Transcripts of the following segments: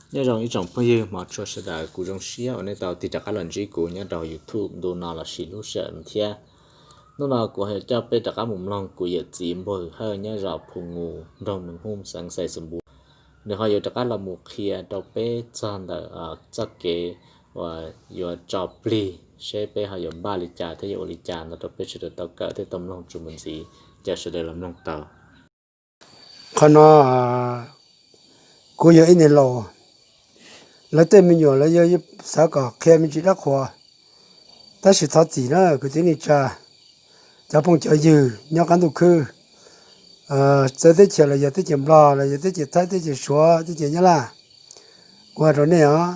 Nyob zoo ib tsoom phooj ywg hmov tshua sawv daws, kuv zoo siab uas nej tau tig rov qab los ntsib kuv nyob rau YouTube ntu no lossis lub sij hawm no thiab. Hnub no kuv yuav coj peb rov qab mus mloog kuv yawm txiv npawg Hawj nyob zos Phu Nus, nroog Mws Hum, xeev Xais Xus Npus. Nws ho yuav rov qab los mus qhia rau peb txog ntawm txoj kev uas yuav tso plig, seb peb ho yuav npaj li cas thiab yuav ua li cas no rau peb sawv daws tau kawm thiab tau mloog txuas mus ntxiv. Caw sawv daws los mloog tau. Qhov no kuv yog ib niag laus, lawv tej me nyuam lawv yuav xav kom qhia me ntsis dab qhuas, tab sis thov txim na kwv tij neej tsa, cov phooj cov ywg nyob qab ntuj khwb, txawv teb chaws los yog teb chaws Nplog los yog teb chaws Thaib, teb chaws Suav, teb chaws Nyab Laj. Kuv hais rau nej os,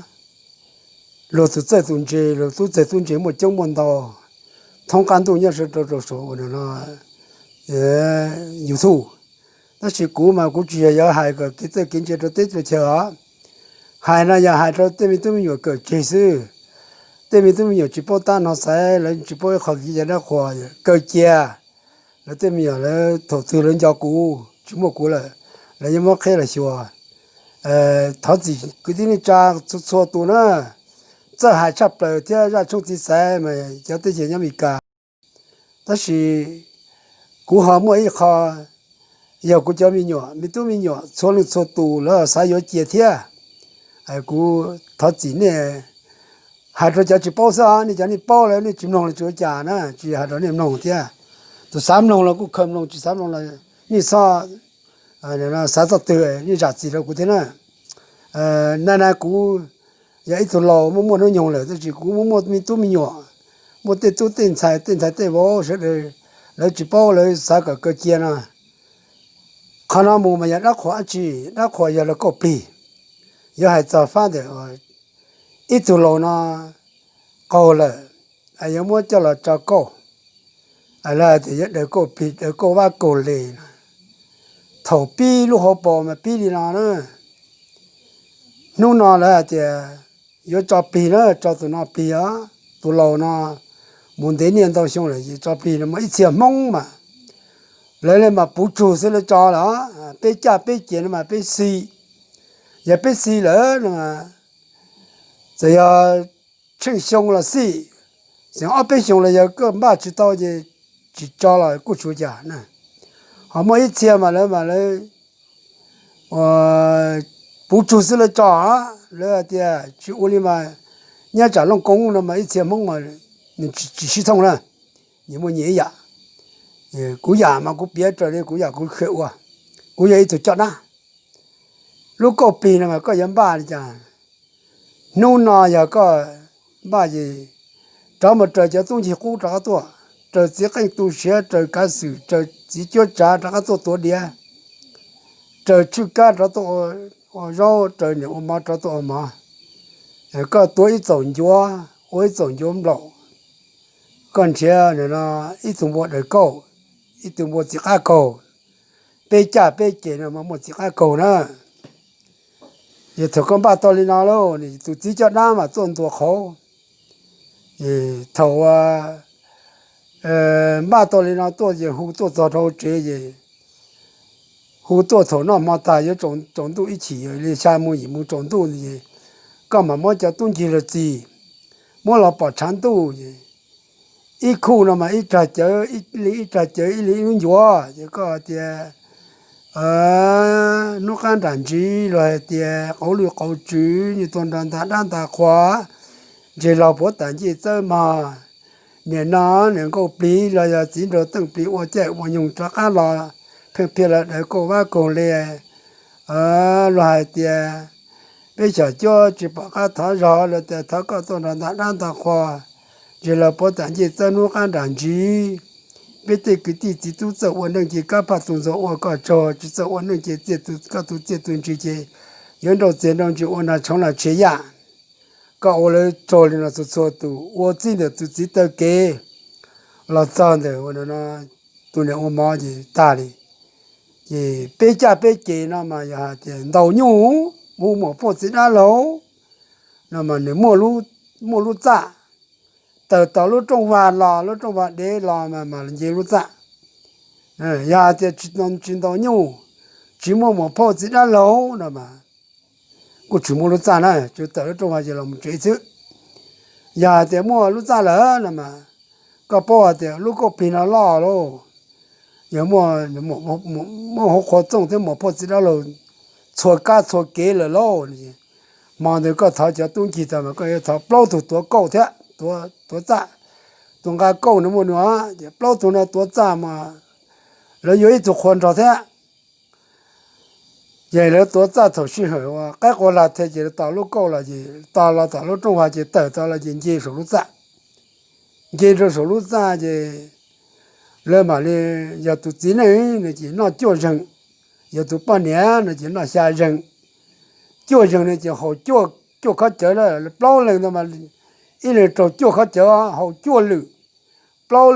luag tus txawj tus ntse, luag tub txawj tub ntse muaj coob muaj ntau, thoob qab ntuj nyob rau rau saum no YouTube. Tab sis kuv mas kuv tsis yog yuav hais kom kev txawj kev ntse rau teb rau chaw os. Hais no yog hais rau tej me tub me nyuam kawm tseg xwb. Tej me tub me nyuam tsis paub tab no xaiv, lawv tsis paub ib qho kev cai dab qhuas, kawm cia. Lawv tej me nyuam lawv thaum twg lawv nco kuv tsis muaj kuv lawm, lawv yeej muab qheb los xyuas. Thov txim kwv tij neej tsa txhua txhua tus na, txawj hais tshaj plaws thiab zaj tshoob txiv xaiv mas cov teb chaws nyob Amelikas. Tab sis kuv ho muaj ib qho, yog kuv cov me nyuam me tub me nyuam txhua leej txhua tus lawv xav yuav cia thiab. Kuv thov txim nej, hais rau cov tsis paub xwb, nej cov nej paub lawm nej tsis mloog los tsis ua cas na, tsis hais rau nej mloog thiab. Tus xav mloog los kuj khaws mloog, tsis xav mloog los nej xob xav txoj twg nej zam txim rau kuv thiab na. Na na kuv yog ib tug laus muaj muaj hnub nyoog lawm tab sis kuv muaj muaj me tub me nyuam, muaj tej tub tej ntxhais tej ntxhais tej vauv sawv daws, lawv tsis paub lawv xav kom kaw cia no. Qhov no mus mas yog dab qhuas dab tsi? Dab qhuas yog lawv kauj plig. Yuav hais txog fab ntawm ib tug laus no qaug lawm, yuav muab coj los tso kauj, lawv hais tias yuav daws kauj plig daws kauj vab kauj leg no. Thaum pib lub hauv paus mas pib li no na. Hnub no lawv hais tias yuav tso plig na, tso tus no plig os, tus laus no mus ntev niaj ntau xyoo lawm es tso plig no mas ib txhia Hmoob mas lawv li mas puv tsug xwb lawv tso lawm. Peb caj peb ces no mas peb xi, yog peb xi lawm no mas txawm yog tsheej xyoo los xij, xyoo ob peb xyoo los yog koj npaj tsis tau ces tsis tso los kuj tsis ua cas na. Ho muaj ib txhia mas lawv mas lawv puv tsug xwb lawv tso, lawv hais tias tsis ua li mas nyob tsam looj koob no mas ib txhia Hmoob mas nws tsis sib thooj na. Nyias muaj nyias ib yam. Kuv yam mas kuv piav raws li kuv yam kuv kham ua. Kuv yog ib tug coj dab. Lub kauj plig no mas koj yuav npaj li cas? Hnub no yog koj npaj es rov mus raws cov tub ncig qub rov qab tuaj, raws txiv qeej tu siav, raws kav xwm, raws txiv cuab tsav rov qab tuaj tuav diav, raws tswj kab rov tuaj ua zaub, raws niam ua mov rov tuaj ua mov. Koj tuav ib txaum ncuav ua ib txaum ncuav nplaum, koj nrhiav ib tug npua daws kauj, ib tug npua txiv qab kaug, peb caj peb ces no mas muaj txiv qab kaug na. Es thaum koj npaj tau li no lauj, tus txiv coj dab mas tuaj ntua qhauv. Thaum npaj tau li no tuaj ces hu tuaj txog rau tsev ces hu tuaj thaum noj hmo tag yuav tsaus ntuj ib chim li xya moo yim moo tsaus ntuj es koj mam muab cov tub ncig los txis, muab los pom tshav ntuj es ib khuj no mas ib rag cawv, ib li ib rag cawv, ib li ib lub ncuav, ces koj hais tias hnub qab nram ntsis los hais tias qauv lwj qauv tswv, nws tuaj nrog ntag dab ntag qhua, ntseg laug puav tam ncej txawb mog. Niam no niam nkauj plig los yog txiv nraug teej plig ua caij ua nyoog rov qab los, pheej phiaj los daws kauj vab kaug le. Luag hais tias peb xyom cuab tsis pom qab thov zog, luag tias thov koj tuaj nrog ntag dab ntag qhua, ntseg laug puav tam ncej txawb hnub qab nram ntsis. Peb tej kwv tij txiv tub txawj ua neej ces kab phaj tu ntxuag ua koj tsaug, tsis txawj ua neej ces koj tus txiaj tus ntsig ces yuav nrauj txiag nrauj ntsig ua nag tshoov los tshiab yaj. Koj ua lawv tsaug li no txhua txhua tus, ua txij ntawm tus txiv taw kev los txog ntawm tus niam ua mov ces tag li. Ces peb caj peb ces no mas yog hais tias ntaus nyuj, mus muam phauj txiv dab laug no mas nws muaj lub txaj, taws tau lub rooj vag los lub rooj vag dev los mas nce lub txaj. Yog hais tias tsis ntaus nyuj, tsis muaj muam phauj txiv dab laug no mas kuj tsis muaj lub txaj na, tsuas tawm lub rooj vag ces los mus tsev xwb. Yog hais tias muaj lub txaj lawm no mas koj paub hais tias lub kauj plig no loj lauj, yog muaj hauv qhua txooj thiab muaj phoj txiv dab laug txhua kab txhua kev lawm lauj. Hmo ntawd koj thov cov tub ncig tag mas koj yuav thov plaub tug tuav kauj thiab tuav txaj, tus nqa kauj no muaj nws, ces plaub tug no tuav txaj mas lawv yuav ib tug qhua nrog thiab. Ces lawv tuav txaj thaum sij hawm uas qaib qua hla thiab ces tos lub kauj los ces tos los tom lub rooj vag ces tawm tau los ces nce saum lub txaj. Nce rau saum lub txaj ces lawv mam li, yog tus txiv neej no ces noj cuaj zeeg, yog tus poj niam no ces noj xya zeeg. Cuaj zeeg no ces haus cuaj khob cawv lawm, plaub leeg ntawd mas ib leeg raug cuaj khob cawv haus cuaj lwm, plaub,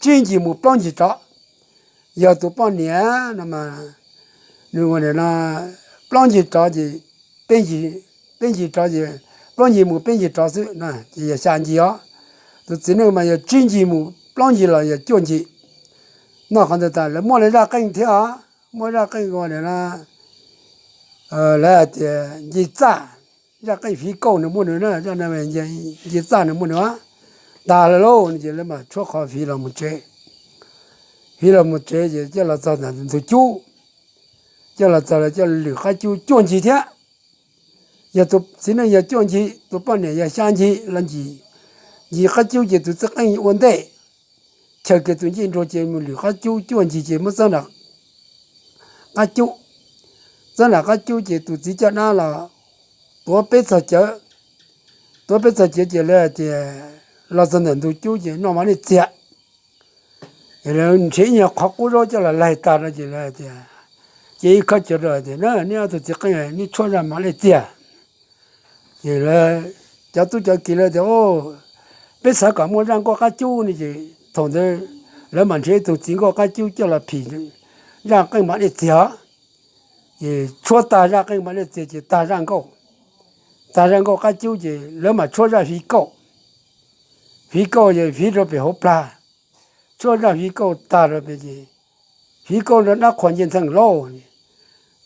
tsib ncig mus plaub ncig rov. Yog tus poj niam no mas nws ua li no, plaub ncig rov ces, peb ncig rov ces, plaub ncig mus peb ncig rov xwb ces yog xya ncig os. Tus txiv neej mas yog tsib ncig mus plaub ncig los yog cuaj ncig. Noj qhov ntawd tas lawv muaj lawv zaj qeej thiab os, muaj zaj qeej ua li no, lawv hais tias nce txaj, zaj qeej fiv kauj nws muaj nws na, zaj no nce txaj nws muaj nws. Tag lawm lauj no ces lawv mam tshuab qhov fiv los mus tsev. Fiv los mus tsev ces coj los txog ntawm ntug cub, coj los txog los coj lwm qab cub cuaj ncig thiab. Yog tus txiv neej yog cuaj ncig, tus poj niam yog xya ncig los ncig, ncig qab cub ces tus txiv qeej ua ntej, chaw kiag tus ncej nruas ces mus lwm qab cub cuaj ncig ces muab txob nram qab cub. Txob nram qab cub ces tus txiv caj dab los tuav peb txog cawv, tuav peb txog cawv ces lawv hais tias los txog ntawm ntug cub ces noj mam li txiag. Lawv nrhiav ib nyuag qhov qub zaub coj los laig tag no ces lawv hais tias, ces ib khob cawv rau hais tias, neb ob tug txiv qeej neb tshuab zaj mam li txiag. Ces lawv cov tub cov kiv lawv tias, peb xav kom muaj zaj nkauj qab cub no ces thaum ntawd lawv mam nrhiav ib tug txiv nkauj qab cub coj los phim zaj qeej mam li txiag. Ces tshuab tag zaj qeej mam li txiag ces tag zaj nkauj, tag zaj nkauj qab cub ces lawv mam tshuab zaj fiv kauj. Fiv kauj ces fiv rau pem hauv plag, tshuab zaj fiv kauj tag rau pem ces fiv kauj rau dab qhuas nce ntxhee lauj.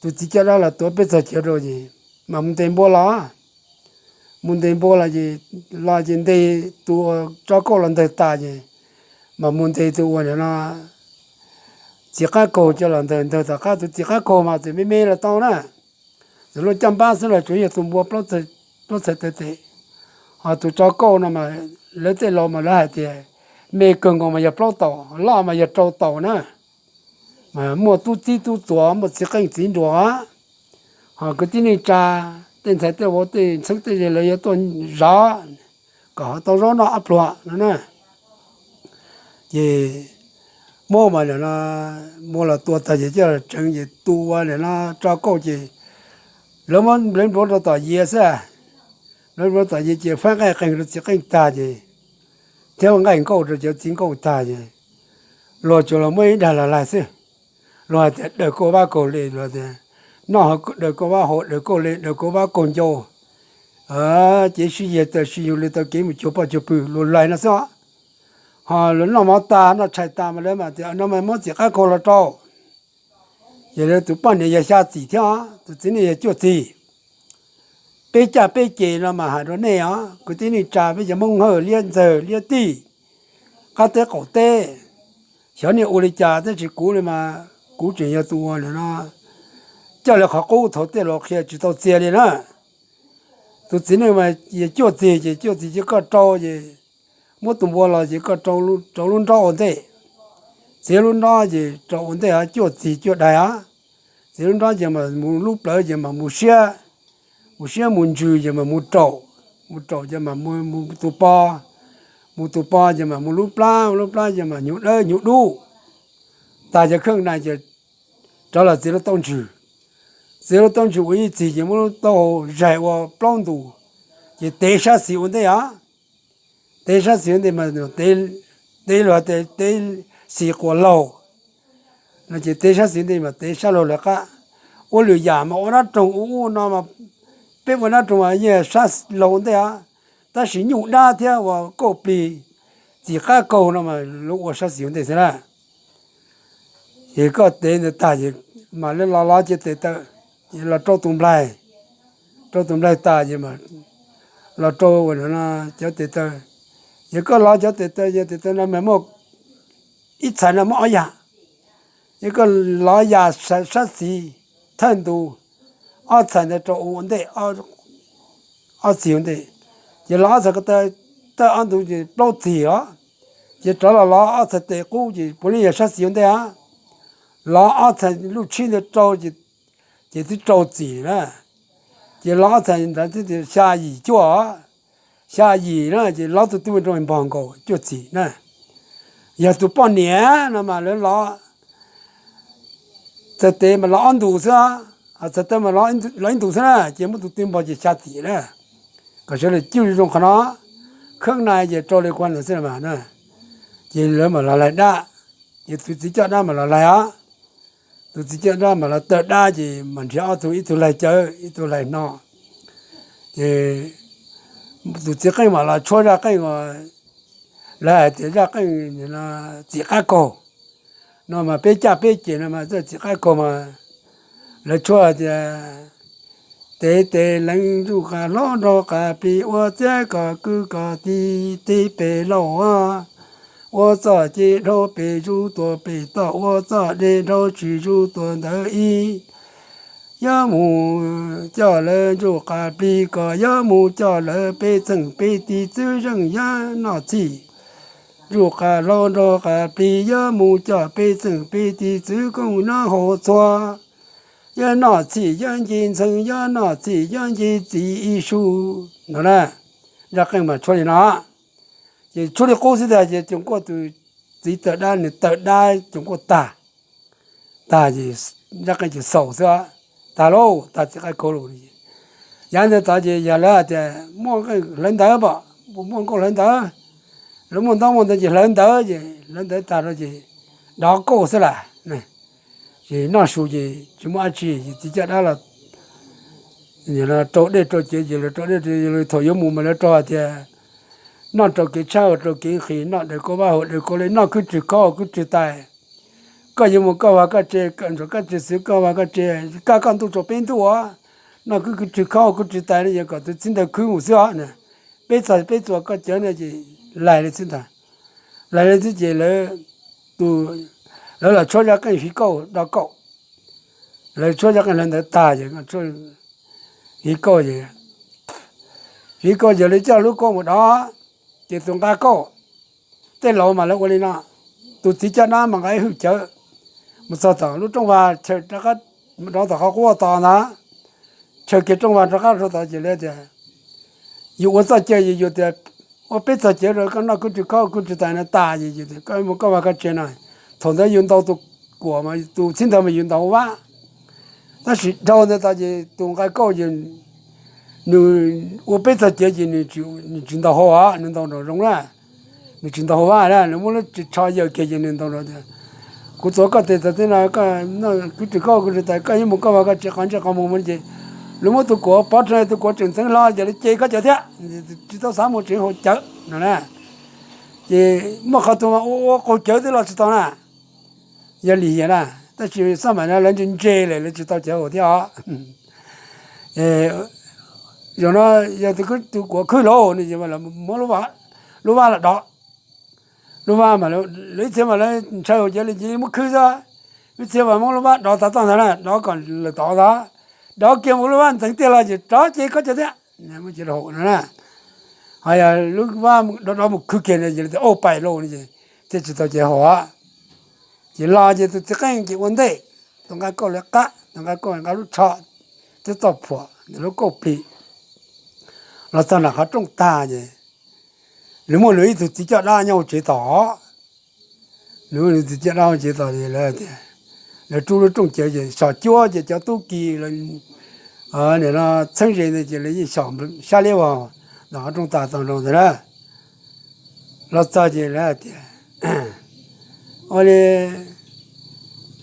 Tus txiv caj dab los tuav peb txog cawv rau ces mam mus ntes npua los, mus ntes npua los ces, los ces ntes tus tso kauj los ntawg tas ces mam mus ntes tus ua li no txiv qab kaug coj los ntawg, ntawg tom qab tus txiv qab kaug mas txawm me me los tau na, txawm luaj caj npab xwb los tsuav yog tus npua plaub txhais tawv tes. Ho tus tso kauj no mas lawv tej laus mas lawv hais tias me kawg nkaus mas yog plaub taus, loj mas yog rau taus na. Mas muaj tub txib tub txuas, muaj txiv qeej txiv nruas, ho kwv tij neej tsa, tej ntxhais tej vauv tej ntxheeb tej ze lawv yuav tuaj zov kom ho tau zaub noj ob pluag no na. Ces muab mas nim no muab los tua tag ces coj los tseev ces tus ua nim no tso kauj ces lawv muab nplawv npluav rau tom yias xwb. Nplawv npluav tom yias ces faib nqaij qeeg rau txiv qeej tag ces, thiab nqaij nkauj rau cov txiv nkauj tag ces luag tsuas los muab ib dag los laig xwb. Luag hais tias daws kauj vab kaug li, luag tias noj daws kauj vab haus, daws kauj li, daws kauj vab kaug ncau, ces sib yiag taw sib yug li tau kev mus cuag poj cuag pw, luag laig no xwb os. Ho luag noj mov tag noj tshais tas mas lawv mam tias no mas muab txiv qab kaug los rau. Ces lawv tus poj niam yog xya txim thiab os, tus txiv neej yog cuaj txim. Peb caj peb ces no mas hais rau nej os, kwv tij neej tsa peb cov Hmoob Hawj liab ntxawg liab tij, qab teb qaum teb, xyov nej ua li cas tab sis kuv li mas kuv tseem yog tus ua nim no coj lawv qhov qub thaum tej laus qhia tsis tau txias li na. Tus txiv neej mas yog cuaj txim ces cuaj txim ces koj rau ces muab tus npua los ces koj rau lub nrob ua ntej. Txiav lub nrob ces rau ua ntej os, cuaj txim cuaj daig os. Txiav lub nrob ces mas mus lub plawv ces mas mus siab, mus siab mus ntsws ces mas mus raum, mus raum ces mas mus tus pos, mus tus pos ces mas mus lub plab, lub plab ces mas hnyuv dawb hnyuv dub. Tag cov kheej na ces rov los txiav lub taub ntswg. Txiav lub taub ntswg ua ib txim ces muab lub taub hau zaig ua plaub ntus, ces tev sab xis ua ntej os. Tev sab xis ua ntej mas tev, luag tias tev xis quas laug no ces tev sab xis ua ntej mas tev sab laug lawv qab. Ua lwm yam mas ua nab roog ua ub no mas, peb ua nab roog mas yeej sab laug ua ntej os, tab sis nyuj dab thiab ua kauj plig txim qab kaug no mas lawv ua sab xis ua ntej xwb na. Ces koj tev ntawd tag ces mam li los lov ces tes taw, ces los rau tus nplaig, rau tus nplaig tas ces los rau uas no cov tes taw. Ces koj lov cov tes taw, yog tes taw no mas muaj ib txhais no muaj ob yam. Yog koj lov yam sab xis thawj ntu, ob txhais ntawd rau ua ntej, ob txhais ua ntej, ces lov ob txhais ko taw, thawj ob ntu ces plaub txhais os. Ces rov los lov ob txhais tes qub ces puav leej yog sab xis ua ntej os. Lov ob txhais lub tshib ntawd rau ces twb rau txhais na. Ces lov ob txhais ntawd xya yim cuaj, xya yim na ces lov tus twb mus rau npog nkaus cuaj txhais na. Yog tus poj niam no mas lawv lov txhais tes mas lov ob ntus xwb, txhais taw mas lov ib ntus xwb na, ces muab tus twb npog ces xya txhais na. Kom sawv daws cim zoo qhov no, kheeb na ces rau li kuv hais xwb na. Ces lawv mam los laig dab, ces tus txiv coj dab mam los laig os. Tus txiv coj dab mam los taw dab ces mam nrhiav ob tug, ib tug laig cawv ib tug laig hno. Ces tus txiv qeej mam los tshuab zaj qeej uas lawv hais tias zaj qeej txiv qab kaug no mas peb caj peb ces no mas txiv qab kaug mas lawv tshuab tias, tes tes leev ntsuj qas hlob nraug qas plig ua txiab kom kwj kom tij, tib pem lauj ua txoj ceg dhau pem zuj tus pem toj ua txoj dej dhau tsis zuj tus ntawd ib. Yuav mus coj lawv ntsuj qas plig kom yuav mus coj lawv peb txheej peb tij txwv zeej yuav noj txhij. Ntsuj qas hlob nraug qas plig yuav mus coj peb txheej peb tij txwv koob nyob hauv txhua. Yuav noj txhij yuav nce ntxhee, yuav noj txhij yuav nce txiv ib su no na. Zaj qeej mas tshuab li no. Ces tshuab li qub xwb tiag ces Coom Kuaj tus txiv taw dab nws taw dab Coom Kuaj tag, tag ces zaj qeej ces xaus xwb, tag lauj, tag txiv qab kaug lauj. Yav ntawd tod ces yog lawv hais tias muaj hlawv ntawv pom, muaj nkauj hlawv ntawv, lawv muaj ntaub muaj ntawv ces hlawv ntawv ces hlawv ntawv tag rau ces dov kauj xwb las. Ces noj su ces tsis muaj dab tsi ces txiv coj dab los rau dej rau cawv ces lawv rau dej, thaum yuav mus mas lawv rau hais tias noj rau kev tshaib ua rau kev nqhis, noj daws kauj vab haus daws kauj lej, noj kwj rwg khaub kwj rwg tais. Koj yuav mus koj vaj koj tsev, ntxuav koj tsev xwb koj vaj koj tsev, kaj koj ntuj tsaus peb ntuj os. Noj kwj kwj rwg khaub kwj rwg tais no yog kom tus txiv ntawd khwb mus xwb os. Peb txog peb txuas koj cawv no ces laig li xwb ntag. Laig li xwb ces lawv, tus, lawv los tshuab zaj qeej fiv kauj dov kauj. Lawv tshuab zaj qeej hlawv ntawv tag ces fiv kauj ces, fiv kauj ces lawv coj lub kauj mus dov, ces tus nqa kauj. Tej laus mas lawv ua li no, tus txiv coj dab mas nqa ib hwj cawv mus txog tom lub rooj vag chaw rov qab, rov tom qhov quaj tos ntag, chaw kiag rooj vag rov qab rau tod ces lawv tias yus ua txoj cai yus tias ua peb txog cawv rau koj noj kwj rwg khaub kwj rwg tais no tas ces yus tias koj mus koj vaj koj tsev no. Thaum ntawd yus ntaus tus kuam mas tus txhib ntawd mas yus ntaus hauv vab. Tab sis dhau ntawd tas ces tus nqa kauj ces nws ua peb txog cawv ces nws tsis ntaus hauv, nws ntaus nraum zoov na. Nws tsis ntaus hauv vab na, nws muab lub tsho yaws kiag ces nws ntaus nraum tias kuv txuas koj tes txog teb no, koj noj kwj rwg khaub kwj rwg tais, koj yuav mus koj vaj koj tsev qhov ntsej qhov muag mus ces lawv muab tus kuam pov rau, tus kuam tseem ntxeev hlo ces lawv ce khaub cawv thiab, tsis tau xav mus tsev haus cawv no na. Ces muaj qhov twg mas ua ua qaug cawv twb los tsis tau na. Yog lim hiam na, tab sis xab maim no lawv ntse ntse lawm lawv tsis tau cawv haus thiab os. Zaum no yog tus kuam khwb lauj no es muab lub vab los dov. Lub vab mas lawv ib txhia mas lawv ntshaw haus cawv li ces muab khwb xwb, ib txhia mas muab lub vab dov tas toj ntag na, dov kom lawm tod ntag. Dov kiag mus lub vab ntxeev tiag los ces rov ce khaub cawv thiab, muab cawv haus no na. Ho yog lub vab dov dov mus khwb kiag no ces lawv tias auj pais lauj no ces thiaj tsis tau cawv haus. Ces los ces tus txiv qeej ces ua ntej, tus nqa kauj lawv qab, tus nqa kauj nqa lub tsho thiab txoj phuam ntawm lub kauj plig los txog nram qhov rooj tag ces nws muaj nws ib tug txiv coj dab nyob hauv tsev tod. Nws muaj nws txiv coj dab hauv tsev tod ces lawv tias, lawv rub lub rooj cawv ces xyom cuab ces cov tub ki nim no txheeb ze ntawd ces lawv yeej xyom sab liab vog ntawm qhov rooj tag txog nraud ntawd na. Los txog ces lawv hais tias, ua li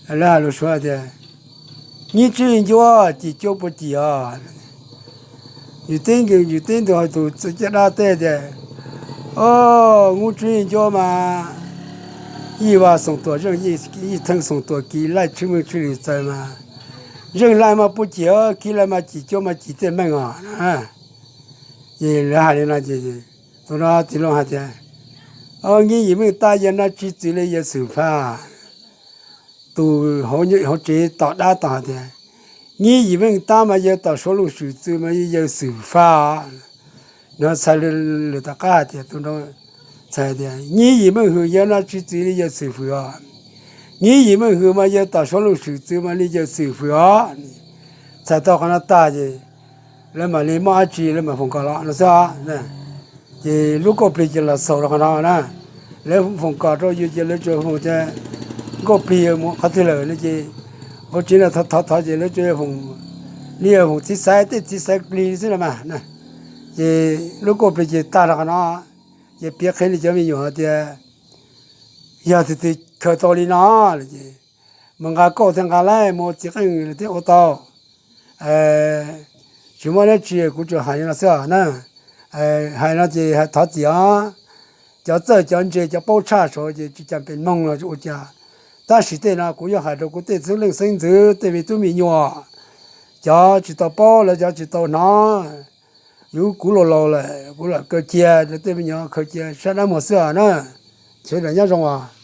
lawv hais lus Suav tias, nyib tswb nyib ncuab cim cuab puas cim os. Yus teb, yus teb ntu tus txiv coj dab teb tias, o, nyib tswb nyib ncuab mas yij vaj xoom tuam zeej, yij theej xoom tuam kiv, laij tshwj meej tshwj lim txawv mas Zeej laij mas puj cim, khib laij mas cim, cuab mas cim tej meej os. Ces lawv hais li no ces tus no tij laug hais tias, Nyiaj Yim Meej tab yawg Naj Tswv txwv li yawg Xwm Faj. Tus hauv tsev tom dab tod hais tias, Nyiaj Yim Meej tab mas yawg Tom Suav Looj Swm txwv mas yawg Xwm Faj. No txhais lwm tom qab hais tias, tus no txhais tias, Nyiaj Yim Meej Hwm yawg Naj Tswv txwv li yawg Xwm Fwm os. Nyiaj Yim Meej Hwm mas yawg Tom Suav Looj Swm txwv mas li yawg Xwm Fwm os. Txhais tau qhov no tag ces lawv mam li muaj dab tsi lawv mam foom kom los no xwb. Ces lub kauj plig ces los xaus rau qhov no na. Lawv foom kom rau yus ces lawv tsuas foom tias nkauj plig mus qhov twg lawm no ces hauv tsev no thov thov ces lawv tsuas foom, li yog foom txiv xaiv tej txiv xaiv plig xwb no mas. Ces lub kauj plig ces tag rau qhov no. Ces piav qhia li cov me nyuam hais tias yog tus twg khaws tau li no ces mus nqa kauj thiab nqa laij mus txiv qeej lawm thiab ua tau. Tsis muaj dab tsi, kuv tsuas hais li no xwb na. Hais no ces hais thov txim os. Cov txawj cov ntse cov paub tshaj saud ces tsis cas pes moog los ua cas. Tab sis tej no kuv yuav hais rau kuv tej xeeb leej xeeb ntxwv tej me tub me nyuam, cov tsis tau paub los cov tsis tau hnov. Yuav kuv laus laus lawm kuv lam kaw cia rau tej me nyuam khaws cia sab dab muag xwb os na. Sawv daws nyob zoo os.